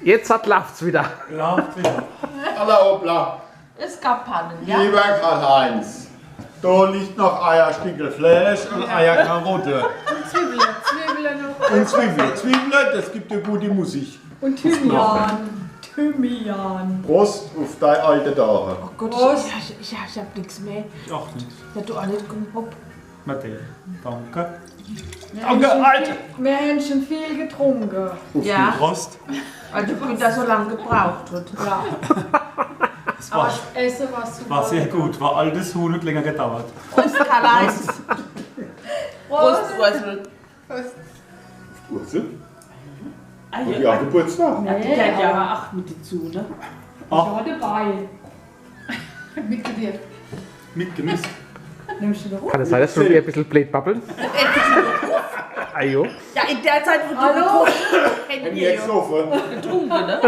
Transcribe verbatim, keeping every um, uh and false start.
Jetzt hat, lauft's wieder. Alla hoppla. Es gab Pannen, ja? Lieber Karl-Heinz, da liegt noch euer Stickel Fleisch und euer Karotte. Zwiebeln, Zwiebeln noch. Und Zwiebeln. Zwiebeln, das gibt ja gute Musik. Und Thymian. Thymian. Prost auf deine alte Tage. Oh Gott, Prost. Ich, ich, ich, ich hab nix mehr. Ach nicht. Ja, du auch nicht, komm, hopp. Matthias, danke. Wir haben schon viel, wir haben schon viel getrunken. Auf Ja. die Prost. Weil du gut da so lange gebraucht hast. Ja. Es Aber war, das Essen war super. War sehr gut. War altes Huhn hat länger gedauert. Prost, Karl-Heinz. Prost, Ursel. Ursel? Ah, Ja, Geburtstag. Ja, die hat ja acht mit dazu, ne? Ich war dabei. Mitgewirkt. Mitgemisst. Nimmst du noch? Kann es sein, dass du mir ein bisschen blöd babbeln? Ajo. Ja, in der Zeit, wo du Hallo? gekocht hast, hätten wir Jetzt ja offen. getrunken, ne?